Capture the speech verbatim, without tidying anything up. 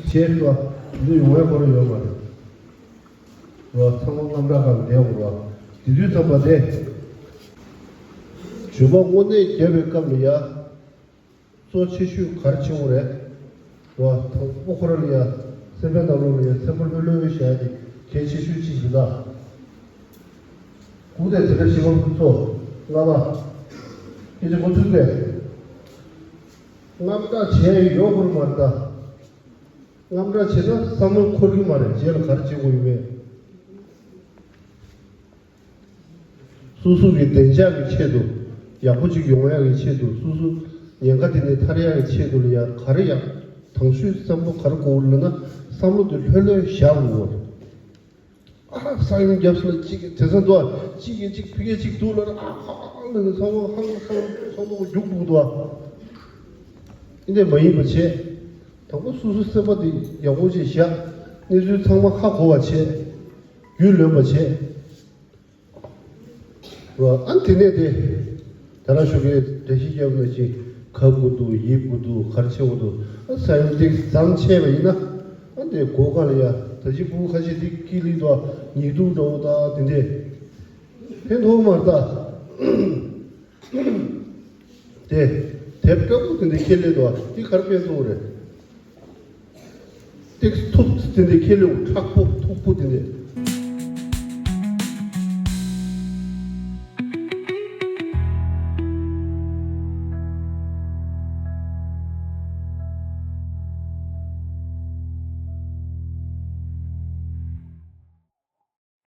བྱས་རེད་བ། འདི་ཡོང་བའི་སྐོར་ཡོད་མ་རེད་བ། ཚང་མ་དངངས་སྐྲག་གང་བསྡད་འོང་ར། དེ་དུས་ཙམ་པ་དེ། ཇུས་པ་དངོས་གནས་བརྒྱབ་པའི་སྐབས་ལ་ཡ། གཙོ་ཆེ་ཤོས་ག་རེ་བྱེད་དགོས་རེད། བ་དང་པོ་ཁོ་རང་ལ་ཡ། སེམས་པའི་ནང་ལོགས་ལ་ཡ་སེམས་པ་ལྷོད་ལྷོད་བཞག་ཡ་དེ་གལ་ཆེ་ཤོས་གཅིག་རེད་ད། སྒུག་བསྡད་དེ་འདྲ་ཞིག་མ་གཏོགས་ཚོ། ལྔ་པ། སྐད་ཆ་གོ་ཚུལ་དེ། དངངས་སྐྲག་བྱས་ཡོད་དགོས་མ་རེད་ད། དངངས་སྐྲག་བྱས་ན་བསམ་བློ་འཁོར་གྱི་མ་རེད། རྗེས་ལ་ག་རེ་བྱེད་དགོས་ཡོད་མེད། སོ་སོ་གི་བདེ་འཇགས་ཀྱི་ཆེད་དུ། ཡག་པོ་ཅིག་ཡོང་ཡག་གི་ཆེད་དུ། སོ་སོ་ཉེན་ཁ་དེ་ནས་ཐར་ཡག་གི་ཆེད་དུ་ལ་ཡ། ག་རེ་ཡག་དང་ཤོས་བསམ་བློ་ག་རེ་དགོས་ལབ་ན། བསམ་བློ་དེ་ལྷོད་ལྷོད་བཞག་དགོས། ཨ་ས་ཡོམ་བརྒྱབ་སོང་ལ་གཅིག་གིས་དེ་ཚོ་འདུག་ཨ། གཅིག་གིས་གཅིག་ཕི་གེ་གཅིག་འདུག་ལ། ཨ་ཧ་ཧ་ལ་ནི་ཚང་མ་ཧང་སང་ཚང་མ་རྒྱུག་འདུག་འདུག་ཨ། ཨིན་དེ་མ་ཡིན་པ་བྱས། དང་པོ་སོ་སོ་སེམས་པ་དེ་ཡག་པོ་ཅིག་བཞག་གནས་ཚུལ་ཚང་མ་ཧ་གོ་བ་བྱས། རྒྱུས་ལོན་པ་བྱས། རོ། ཨ་དེ་ནས་དེ། ད་རང་ཤོག་གི་འགྲེལ་བཤད་རྒྱབ་ན་ཅིག་གབ་དགོས་འདུག་ཡིབ་དགོས་འདུག་ག་རེ་བྱེད་དགོས་འདུག་ཨ་ས་ཡོམ་དེ་ཟམ་ཆད་པ་ཡིན་ན། ཨ་དེ་སྒོ་ཁ་ལ་ཡ། ད་ཅི་ཕྲུ་གུ་ཁ་ཤས་དེ་ཀི་ལི་དང་ཉེས་རྡུང་འདྲ་བོ་དང་དེ་འདྲས། ཕན་ཐོགས་མ་རེད་ད། དེ། དེབ་སྐྲ་པོ་དེ་འདྲས་ཁྱེར་སླེབས་འདུག་དེ་ག་རེ་ཕན་ཐོགས་རེད། ཏིག་ཐུབ་དེ་འདྲས་ཁྱེར་སླེབས། མཁྲེགས་པོ་མཐུག་པོ་དེ་འདྲས།